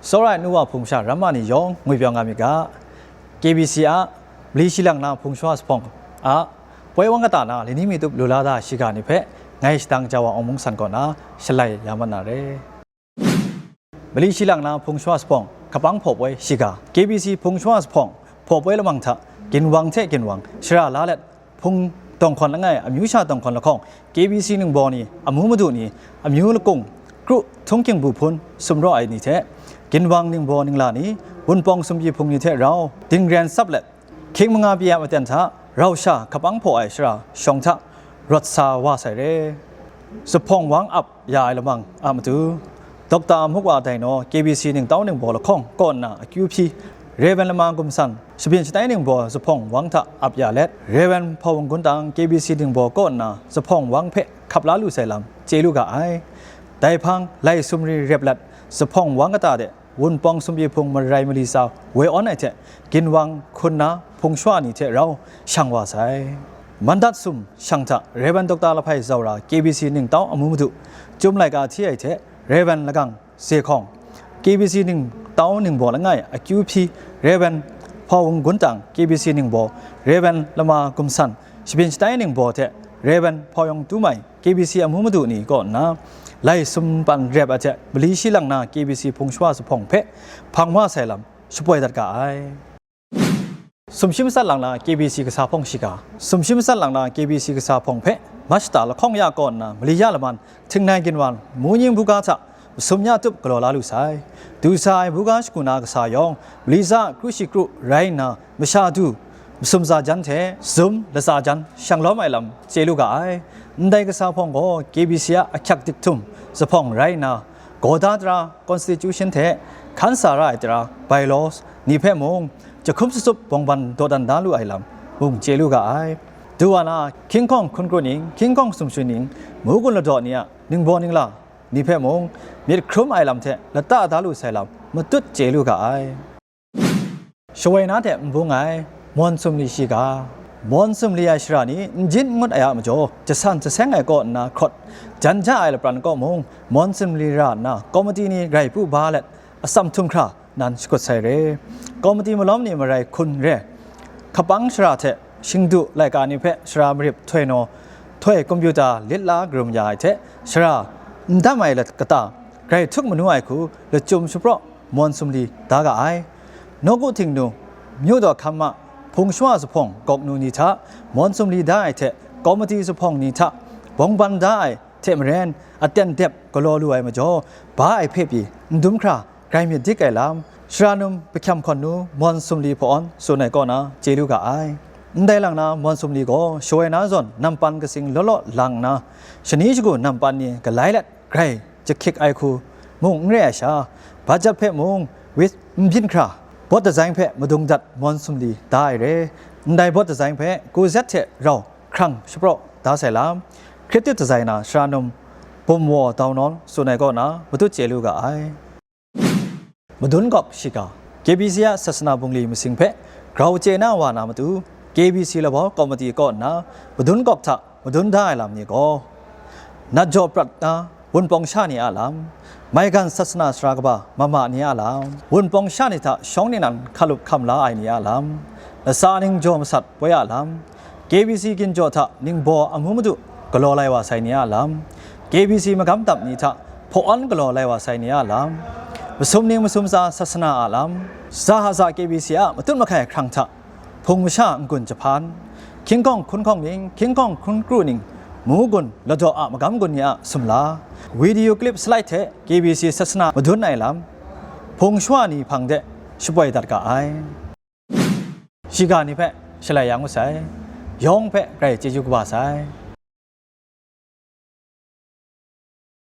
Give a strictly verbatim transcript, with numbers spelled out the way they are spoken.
Tsawra ai nu wa hpung sha ramma ni yawng ngwipyaw nga myit ga, K B C a mali shi lang na hpung shawa zuphpawng a poi wang kata na lani mi tup lu la da shiga ni hpe ngai shadang ja wa Awng Mung San kaw na shalai ya mat na re. Mali shi lang na hpung shawa zuphpawng hkapang hpaw poi shiga, K B C hpung shawa zuphpawng hpaw poi lamang hta ginwang hte ginwang shara la let, hpung dawng hkawn langai, amyu sha dawng hkawn lahkawng, K B C ningbaw ni, amu madu ni, amyu lakung, kru, htunghking bu hpun, sumraw ai ni hte, ginwang ningbaw ningla ni, wunpawng sumpyi hpung ni hte rau, dingren tsap let, hkying manga pyi a maten hta, rau sha hkapang hpaw ai shara shawng hta, rawt sa wa sai re. Zuphpawng wang ap ya ai lamang a matu, Dokta Muk Wa Dainaw K B C ningtau ningbaw lahkawng kaw nna akyu hpyi, Rev. Lama Gumsan, shabyin shatai ningbaw zuphpawng wang hta ap ya let, Rev. Hpawung Gun Tang K B C ningbaw kaw nna zuphpawng wang hpe hkap la lu sai lam chye lu ga ai. Dai hpang, lai sumri rep let, zuphpawng wang kata de, wunpawng sumpyi hpung marai mali tsa woi awn ai hte, ginwang hkun na hpung shawa ni hte rau shang wa sai. Mandat sum shang hta, Rev. Dokta Lahpai Zaura K B C ningtau amu madu, Chyum laika hti ai hte, Rev. Lagang Ze Hkawng, K B C ningtau ningbaw langai akyu hpyi, Rev. Hpawung Gun Tang, K B C ningbaw, Rev. Lama Gumsan, shabyin shatai ningbaw hte, Rev. Hpawung Tumai, K B C amu madu ni kaw nna, lai sum pan rep ai hte, mali shi lang na K B C hpung shawa zuphpawng hpe hpang wa sai lam shapoi dat ga ai. Sumshi matsat lang na K B C kasa hpawng shiga, sumshi matsat lang na K B C kasa hpawng hpe, Mashta lahkawng ya kaw nna, mali ya laman, htingnai ginwang, mu nying buga hta, masum ya tup galaw la lu sai. Du sa ai buga shagu na kasa yawng, mali tsa kru shi kru rai nna, masha du, masum tsa jan hte, zum latsa jan, shang lawm ai lam chye lu ga ai. Ndai kasa hpawng gaw K B C a ahkyak dik htum zuphpawng rai nna, Gawda tara, Constitution hte hkan sa ra ai tara, bylaws, ni hpe mung, jahkum shatsup bawngban dawdan da lu ai lam mung chye lu ga ai. Du wa na, hkying hkawng hkun kru ning, hkying hkawng sumshu ning, mu gun ladaw ni a ningbaw ningla ni hpe mung, myit hkrum ai lam hte lata da lu sai lam matut chye lu ga ai. Shawoi na hte n bung ai, mawn sumli shiga. Mawn sumli ai shara ni n jin n ngut ai a majaw, jasan jaseng ai kaw nna hkawt, jan ja ai lapran kaw mung, mawn sumli ra nna, komiti ni rai pru ba let, atsam htum hkra nan shakut sai re. Komiti malawm ni marai hkun re, hkapang shara hte shingdu laika ni hpe shara marit htoi naw, htoi kompyuta lit la karum ya ai hte, shara n dam ai lat kata, grai htuk manu ai hku lachyum shapraw mawn sumli da ga ai. Nawku Htingnu, Myu Daw Hkam a hpung shawa zuphpawng gawknu ni hta mawn sumli da ai hte, komiti zuphpawng ni hta bawngban da ai hte maren, aten dep galaw lu ai majaw, ba ai hpe pyi n dum hkra grai myit dik ai lam, shara num Pahkyam Hkawn Nu mawn sumli hpawn tsun ai kaw na chye lu ga ai. Ndai lang na mawn sumli gaw shawoi na zawn nampan katsing law law lang nna, shani shagu nampan ni galai let grai jahkyik ai hku mung n re ai sha, bajat hpe mung wit n byin hkra, bawt dazaing hpe madung dat mawn sumli da ai re. Ndai bawt dazaing hpe ku zet hte rau hkrang shapraw da sai lam, hkrit tit dazaing na shara num bum waw dau nawn tsun ai kaw na matut chye lu ga ai. Madun gawk shiga, K B C a sasana bungli masing hpe grau chye na wa na matu, K B C labau komiti kaw nna madun gawk hta madun da ai lam ni gaw, nat jaw prat na wunpawng sha ni a lam, maigan sasana sara kaba mama ni a lam, wunpawng sha ni hta shawng ningnan hkalup hkam la ai ni a lam, latsa ning jaw masat poi a lam, K B C ginjaw hta ningbaw amu madu galaw lai wa sai ni a lam, K B C magam dap ni hta hpaw-awn galaw lai wa sai ni a lam, masum ning masum tsa sasana a lam, za ha za K B C a matut mahkai hkrang hta, hpung masha n-gun jahpan, hkying hkawng hkun hkawng ning, hkying hkawng hkun kru ning, mu gun ladaw a magam gun ni a sumla, video clip slide hte K B C sasana madun ai lam, hpung shawa ni hpang de shapoi dat ga ai. Shiga ni hpe shalai ya ngut sai, yawng hpe grai chyeju kaba sai.